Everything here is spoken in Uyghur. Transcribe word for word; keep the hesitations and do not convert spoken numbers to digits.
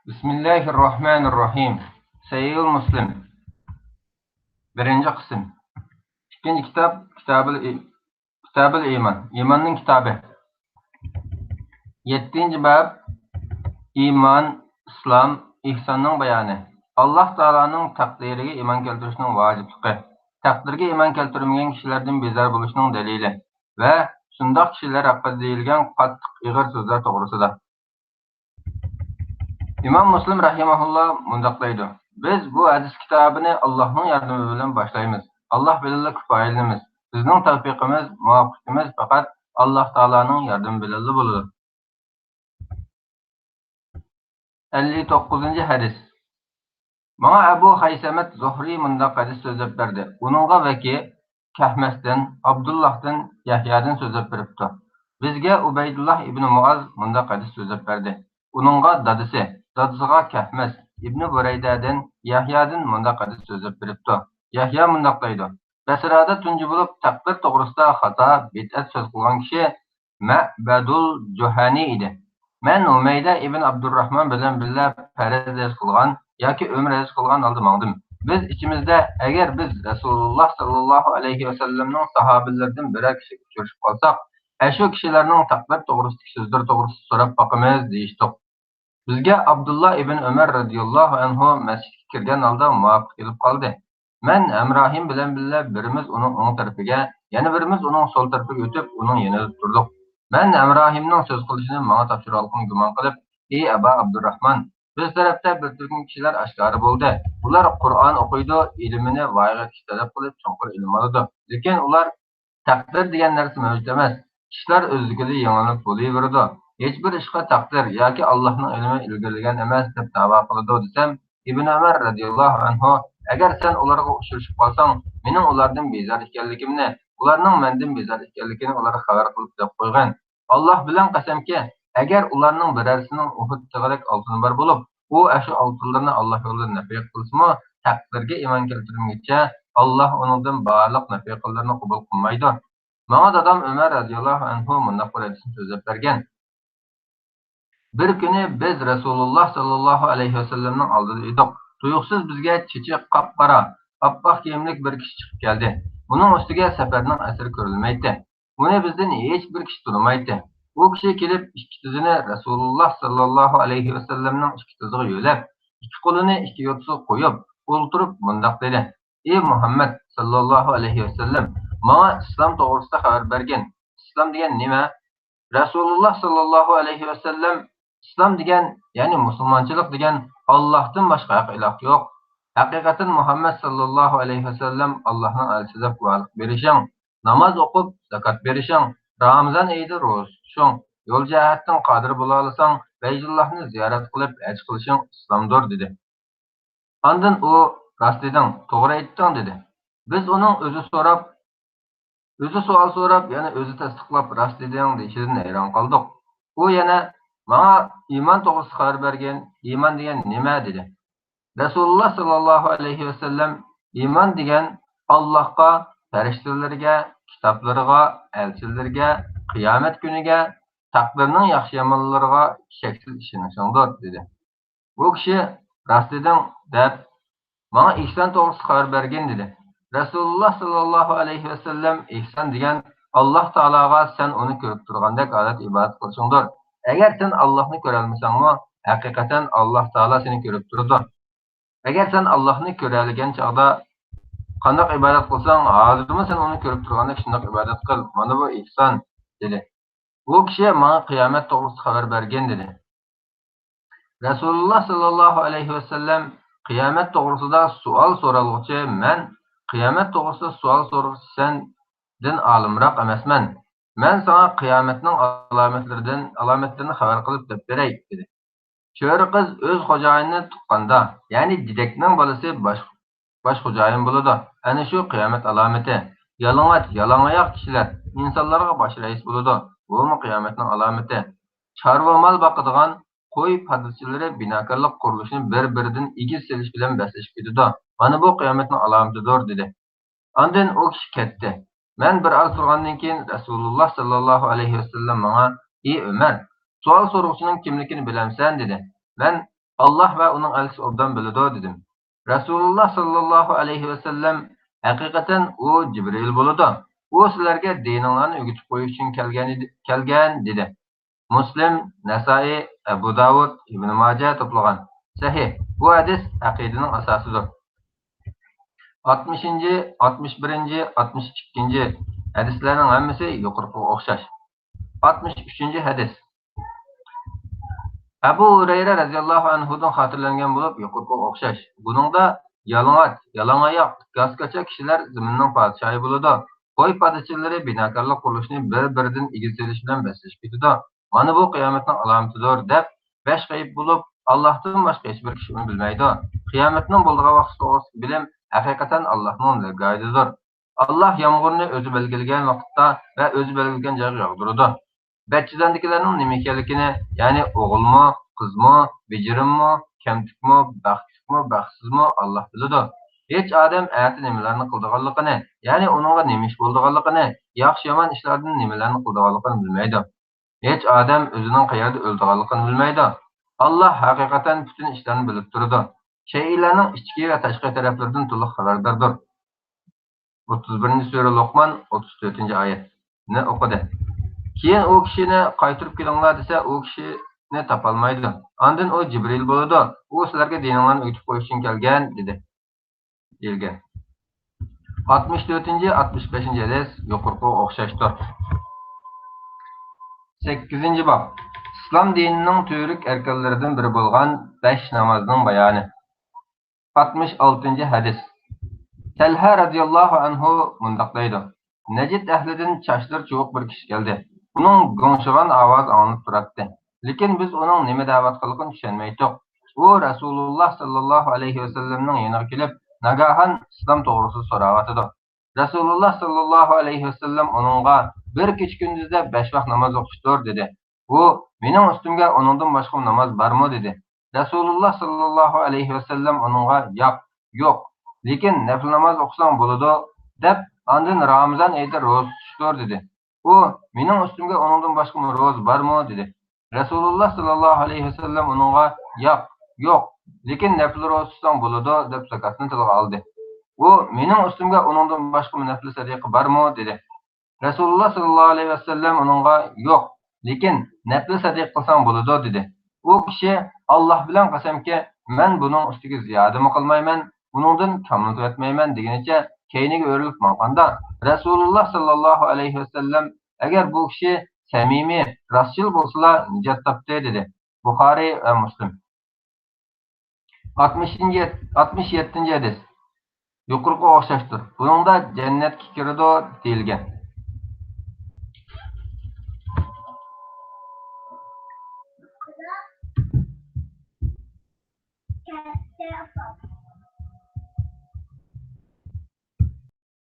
بىسمىللاھىررەھمانىررەھىم. سەھىھۇل مۇسلىم. بىرىنچى قىسىم. ئىككىنچى كىتاب، كىتابۇل ئى-، كىتابۇل ئىمان. ئىماننىڭ كىتابى. يەتتىنچى باب. ئىمان، ئىسلام، ئېھساننىڭ بايانى. ئاللاھ تائالانىڭ تەقدىرىگە ئىمان كەلتۈرۈشنىڭ ۋاجىپلىقى. تەقدىرگە ئىمان كەلتۈرمىگەن كىشىلەردىن بىزار بولۇشنىڭ دەلىلى ۋە شۇنداق كىشىلەر ھەققىدە دېيىلگەن قاتتىق ئېغىر سۆزلەر توغرىسىدا. ئىمام مۇسلىم رەھىمەھۇللا مۇنداق دەيدۇ: بىز بۇ ھەدىس كىتابىنى ئاللاھنىڭ ياردىمى بىلەن باشلايمىز. ئاللاھ بىلەنلا كۇپايىلىنىمىز. بىزنىڭ تەۋپىقىمىز، مۇۋەپپەقىيىتىمىز پەقەت ئاللاھ تائالانىڭ ياردىمى بىلەنلا بولىدۇ. ئەللىك توققۇزىنچى ھەدىس. ماڭا ئەبۇ خەيسەمەت زۇھرى مۇنداق ھەدىس سۆزلەپ بەردى. ئۇنىڭغا ۋەكى كەھمەستىن، ئابدۇللاھتىن، يەھيادىن سۆزلەپ بېرىپتۇ. بىزگە ئۇبەيدۇللاھ ئىبنى مۇئاز مۇنداق ھەدىس سۆزلەپ بەردى. ئۇنىڭغا دادىسى، دادىسىغا كەھمەس ئىبنى بۇرەيدەدىن، يەھيادىن مۇنداق ھەدىس سۆزلەپ بېرىپتۇ. يەھيا مۇنداق دەيدۇ: بەسرادا تۇنجى بولۇپ تەقدىر توغرىسىدا خاتا، بىدئەت سۆز قىلغان كىشى مەبەدۇل جۇھەنى ئىدى. مەن ھۇمەيدە ئىبن ئابدۇرراھمان بىلەن بىللە پەرەز ھېس قىلغان ياكى ئۆمۈر ھېس قىلغان ھالدا ماڭدىم. بىز ئىچىمىزدە، ئەگەر بىز رەسۇلۇللاھ ساللاللاھۇ ئەلەيھى ۋەسەللەمنىڭ ساھابىلىرىدىن بىرەر كىشىگە ئۇچرىشىپ قالساق، ئەشۇ كىشىلەرنىڭ تەقدىر توغرىسىدىكى سۆزلىرى توغرىسىدا سوراپ باقىمىز، دېيىشتۇق. بىزگە ئابدۇللا ئىبن ئۆمەر رەزىياللاھۇ ئەنھۇ مەسچىتكە كىرگەن ھالدا مۇۋاپىق كېلىپ قالدى. مەن ھەمراھىم بىلەن بىللە بىرىمىز ئۇنىڭ ئوڭ تەرىپىگە، يەنە بىرىمىز ئۇنىڭ سول تەرىپىگە ئۆتۈپ، ئۇنىڭ يېنىدا تۇردۇق. مەن ھەمراھىمنىڭ سۆز قىلىشىنى ماڭا تاپشۇرغانلىقىنى گۇمان قىلىپ: ئى ئەبا ئابدۇرراھمان، بىز تەرەپتە بىر تۈركۈم كىشىلەر ئاشكارا بولدى. ئۇلار قۇرئان ئوقۇيدۇ، ئىلمىنى ۋايىغا تەلەپ قىلىپ چوڭقۇر ئىلىم ئالىدۇ. لېكىن ئۇلار تەقدىر دېگەن نەرسە مەۋجۇت ئەمەس. ئىشلار ئۆزلۈكىدىن يېڭىلىنىپ بولۇۋېرىدۇ. ھېچبىر ئىشقا تەقدىر ياكى ئاللاھنىڭ ئىلمى ئىلگىرىلىگەن ئەمەس، دەپ دەۋا قىلىدۇ، دېسەم، ئىبن ئۆمەر رەزىياللاھۇ ئەنھۇ، ئەگەر سەن ئۇلارغا ئۇچرىشىپ قالساڭ، مېنىڭ ئۇلاردىن بىزار ئىكەنلىكىمنى، ئۇلارنىڭ مەندىن بىزار ئىكەنلىكىنى ئۇلارغا خەۋەر قىلىپ دەپ قويغىن. ئاللاھ بىلەن قەسەمكى، ئەگەر ئۇلارنىڭ بىرەرسىنىڭ ئۇھۇد تېغىدەك ئالتۇنى بار بولۇپ، ئۇ ئەشۇ ئالتۇنلىرىنى ئاللاھ يولىدا نەپەق قىلسىمۇ، تەقدىرگە ئىمان كەلتۈرمىگۈچە ئاللاھ ئۇنىڭدىن بارلىق نەپەقىلىرىنى قوبۇل قىلمايدۇ. ماڭا دادام ئۆمەر رەزىياللاھۇ ئەنھۇ مۇنداق بىر ھەدىسنى سۆزلەپ بەرگەن. بىر كۈنى بىز رەسۇلۇللاھ ساللاللاھۇ ئەلەيھى ۋەسەللەمنىڭ ئالدىدا ئىدۇق. تۇيۇقسىز بىزگە چېچى قاپقارا، ئاپئاق كىيىملىك بىر كىشى چىقىپ كەلدى. ئۇنىڭ ئۈستىگە سەپەرنىڭ ئەسىرى كۆرۈلمەيتتى. ئۇنى بىزدىن ھېچبىر كىشى تونۇمايتتى. ئۇ كىشى كېلىپ، ئىككى تىزىنى رەسۇلۇللاھ ساللاللاھۇ ئەلەيھى ۋەسەللەمنىڭ ئىككى تىزىغا يۆلەپ، ئىككى قولىنى ئىككى يوتىسىغا قويۇپ، ئولتۇرۇپ مۇنداق دېدى: ئى مۇھەممەد ساللاللاھۇ ئەلەيھى ۋەسەللەم، ماڭا ئىسلام توغرىسىدا خەۋەر بەرگىن. ئىسلام دېگەن نېمە؟ رەسۇلۇللاھ ساللاللاھۇ ئەلەيھى ۋەسەللەم، ئىسلام دېگەن، يەنى مۇسۇلمانچىلىق دېگەن، ئاللاھتىن باشقا ھەق ئىلاھ يوق. ھەقىقەتەن مۇھەممەد ساللاللاھۇ ئەلەيھى ۋەسەللەم ئاللاھنىڭ ئەلچىسى دەپ گۇۋاھلىق بېرىشىڭ، ناماز ئوقۇپ، زاكات بېرىشىڭ، رامىزان ئېيىدا روزا تۇتۇشۇڭ، يول جەھەتتىن قادىر بولالىساڭ، بەيتۇللاھنى زىيارەت قىلىپ، ھەج قىلىشىڭ ئىسلامدۇر، دېدى. ئاندىن ئۇ، راست دېدىڭ، توغرا ئېيتتىڭ، دېدى. بىز ئۇنىڭ ئۆزى سوراپ، ئۆزى سوئال سوراپ، يەنە ئۆزى تەستىقلاپ، راست دېدىڭ، دېيىشىدىن ھەيران قالدۇق. ئۇ يەنە، ماڭا ئىمان توغرىسىدا خەۋەر بەرگىن، ئىمان دېگەن نېمە؟ دېدى. رەسۇلۇللاھ ساللاللاھۇ ئەلەيھى ۋەسەللەم، ئىمان دېگەن ئاللاھقا، پەرىشتىلىرىگە، كىتابلىرىغا، ئەلچىلىرىگە، قىيامەت كۈنىگە، تەقدىرنىڭ ياخشى-يامانلىرىغا شەكسىز ئىشىنىشىڭدۇر، دېدى. بۇ كىشى، راست دېدىڭ، دەپ، ماڭا ئېھسان توغرىسىدا خەۋەر بەرگىن، دېدى. رەسۇلۇللاھ ساللاللاھۇ ئەلەيھى ۋەسەللەم، ئېھسان دېگەن ئاللاھ تائالاغا سەن ئۇنى كۆرۈپ تۇرغاندەك ھالەتتە ئىبادەت قىلىشىڭدۇر. ئەگەر سەن ئاللاھنى كۆرەلمىسەڭمۇ، ھەقىقەتەن ئاللاھ تائالا سېنى كۆرۈپ تۇرىدۇ. ئەگەر سەن ئاللاھنى كۆرەلىگەن چاغدا قانداق ئىبادەت قىلساڭ، ھازىرمۇ سەن ئۇنى كۆرۈپ تۇرغاندەك شۇنداق ئىبادەت قىل. مانا بۇ ئېھسان، دېدى. بۇ كىشى ماڭا قىيامەت توغرىسىدا خەۋەر بەرگىن، دېدى. رەسۇلۇللاھ ساللاللاھۇ ئەلەيھى ۋەسەللەم، قىيامەت توغرىسىدا سوئال سورالغۇچى مەن، قىيامەت توغرىسىدا سوئال سورىغۇچى سەندىن ئالىمراق ئەمەسمەن. مەن ساڭا قىيامەتنىڭ ئالامەتلىرىدىن، ئالامەتلىرىنى خەۋەر قىلىپ دەپ بېرەي، دېدى. چۆرە قىز ئۆز خوجايىنىنى تۇغقاندا، يەنى دېدەكنىڭ بالىسى باش، باش خوجايىن بولىدۇ. ئەنە شۇ قىيامەت ئالامىتى. يالىڭاچ، يالاڭاياق كىشىلەر ئىنسانلارغا باش رەئىس بولىدۇ. بۇمۇ قىيامەتنىڭ ئالامىتى. چارۋا مال باقىدىغان قوي پادىچىلىرى بىناكارلىق قۇرۇلۇشىنى بىر-بىرىدىن ئېگىز سېلىش بىلەن بەسلىشىپ كېتىدۇ. مانا بۇ قىيامەتنىڭ ئالامىتىدۇر، دېدى. ئاندىن ئۇ كىشى كەتتى. مەن بىر ئاز تۇرغاندىن كېيىن رەسۇلۇللاھ ساللاللاھۇ ئەلەيھى ۋەسەللەم ماڭا، ئى ئۆمەر، سوئال سورىغۇچىنىڭ كىملىكىنى بىلەمسەن؟ دېدى. مەن ئاللاھ ۋە ئۇنىڭ ئەلچىسى ئوبدان بىلىدۇ، دېدىم. رەسۇلۇللاھ ساللاللاھۇ ئەلەيھى ۋەسەللەم، ھەقىقەتەن ئۇ جىبرىئىل بولىدۇ. ئۇ سىلەرگە دىنىڭلارنى ئۆگىتىپ قويۇش ئۈچۈن كەلگەن ئىدى، كەلگەن، دېدى. مۇسلىم، نەسائىي، ئەبۇ داۋۇد، ئىبنى ماجە توپلىغان. سەھىھ. بۇ ھەدىس ئەقىدىنىڭ ئاساسىدۇر. ئاتمىشىنچى، ئاتمىش بىرىنچى، ئاتمىش ئىككىنچى ھەدىسلەرنىڭ ھەممىسى يۇقىرىقىغا ئوخشاش. ئاتمىش ئۈچىنچى ھەدىس. ئەبۇ ھۇرەيرە رەزىياللاھۇ ئەنھۇدىن خاتىرىلەنگەن بولۇپ، يۇقىرىقىغا ئوخشاش. بۇنىڭدا يالىڭاچ، يالاڭ ئاياق، گاسكاچا كىشىلەر زېمىننىڭ پادىشاھى بولىدۇ. قوي پادىچىلىرى بىناكارلىق قۇرۇلۇشىنى بىر-بىرىدىن ئېگىز سېلىش بىلەن بەسلىشىپ كېتىدۇ. مانا بۇ قىيامەتنىڭ ئالامىتىدۇر، دەپ بەش غەيىب بولۇپ، ئاللاھتىن باشقا ھېچبىر كىشى ئۇنى بىلمەيدۇ. قىيامەتنىڭ بولىدىغان ۋاقتى توغرىسىدىكى بىلىم ھەقىقەتەن ئاللاھنىڭ نىگاھىدىدۇر. ئاللاھ يامغۇرنى ئۆزى بەلگىلىگەن ۋاقىتتا ۋە ئۆزى بەلگىلىگەن جايغا ياغدۇرىدۇ. بەچچىداندىكىلەرنىڭ نېمە ئىكەنلىكىنى، يەنى ئوغۇلمۇ، قىزمۇ، بېجىرىممۇ، كەمتۈكمۇ، بەختلىكمۇ، بەختسىزمۇ، ئاللاھ بىلىدۇ. ھېچ ئادەم ئەتە نېمىلەرنى قىلىدىغانلىقىنى، يەنى ئۇنىڭغا نېمە ئىش بولىدىغانلىقىنى، ياخشى-يامان ئىشلاردىن نېمىلەرنى قىلىدىغانلىقىنى بىلمەيدۇ. ھېچ ئادەم ئۆزىنىڭ قەيەردە ئۆلىدىغانلىقىنى بىلمەيدۇ. ئاللاھ ھەقىقەتەن پۈتۈن ئىشلارنى بىلىپ تۇرىدۇ. شەيئىلەرنىڭ ئىچكى ۋە تاشقى تەرەپلىرىدىن تولۇق خەۋەرداردۇر. ئوتتۇز بىرىنچى سۈرە لوقمان، ئوتتۇز تۆتىنچى ئايەتنى ئوقۇدى. كېيىن ئۇ كىشىنى قايتۇرۇپ كېلىڭلار دېسە، ئۇ كىشىنى تاپالمايدۇ. ئاندىن ئۇ جىبرىئىل بولىدۇ. ئۇ سىلەرگە دىنىڭلارنى ئۆگىتىپ قويۇش ئۈچۈن كەلگەن، دېدى، دېيىلگەن. ئاتمىش تۆتىنچى، ئاتمىش بەشىنچى ھەدىس يۇقىرىقىغا ئوخشاشتۇر. سەككىزىنچى باب. ئىسلام دىنىنىڭ تۈۋرۈك ئەركانلىرىدىن بىرى بولغان بەش نامازنىڭ بايانى. ئاتمىش ئالتىنچى ھەدىس. تەلھە رەزىياللاھۇ ئەنھۇ مۇنداق دەيدۇ: نەجد ئەھلىدىن چاچلىرى چۇۋۇق بىر كىشى كەلدى. ئۇنىڭ گوڭشىغان ئاۋازى ئاڭلىنىپ تۇراتتى. لېكىن بىز ئۇنىڭ نېمە دەۋاتقانلىقىنى چۈشەنمەيتتۇق. ئۇ رەسۇلۇللاھ ساللاللاھۇ ئەلەيھى ۋەسەللەمنىڭ يېنىغا كېلىپ، ناگاھان ئىسلام توغرىسىدا سوراۋاتىدۇ. رەسۇلۇللاھ ساللاللاھۇ ئەلەيھى ۋەسەللەم ئۇنىڭغا بىر كېچە-كۈندۈزدە بەش ۋاق ناماز ئوقۇشتۇر، دېدى. ئۇ، مېنىڭ ئۈستۈمگە ئۇنىڭدىن باشقا ناماز بارمۇ؟ دېدى. رەسۇلۇللاھ ساللاللاھۇ ئەلەيھى ۋەسەللەم ئۇنىڭغا، ياق، يوق، لېكىن نەپلى ناماز ئوقۇساڭ بولىدۇ، دەپ، ئاندىن رامىزان ئېيىدا روزا تۇتۇشتۇر، دېدى. ئۇ، مېنىڭ ئۈستۈمگە ئۇنىڭدىن باشقا روزا بارمۇ؟ دېدى. رەسۇلۇللاھ ساللاللاھۇ ئەلەيھى ۋەسەللەم ئۇنىڭغا، ياق، يوق، لېكىن نەپلى روزا تۇتساڭ بولىدۇ، دەپ زاكاتنى تىلغا ئالدى. ئۇ، مېنىڭ ئۈستۈمگە ئۇنىڭدىن باشقا نەپلى سەدىقە بارمۇ؟ دېدى. رەسۇلۇللاھ ساللاللاھۇ ئەلەيھى ۋەسەللەم ئۇنىڭغا، يوق، لېكىن نەپلى سەدىقە قىلساڭ بولىدۇ، دېدى. ئۇ كىشى، ئاللاھ بىلەن قەسەمكى، مەن بۇنىڭ ئۈستىگە زىيادىمۇ قىلمايمەن، ئۇنىڭدىن كەممۇ تۆۋەتمەيمەن، دېگىنىچە كەينىگە ئۆرۈلۈپ ماڭغاندا، رەسۇلۇللاھ ساللاللاھۇ ئەلەيھى ۋەسەللەم، ئەگەر بۇ كىشى سەمىمىي، راستچىل بولسىلا، نىجات تاپتى، دېدى. بۇخارىي ۋە مۇسلىم. ئاتمىشىنچى، ئاتمىش يەتتىنچى ھەدىس. يۇقىرىقىغا ئوخشاشتۇر. بۇنىڭدا جەننەتكە كىرىدۇ دېيىلگەن.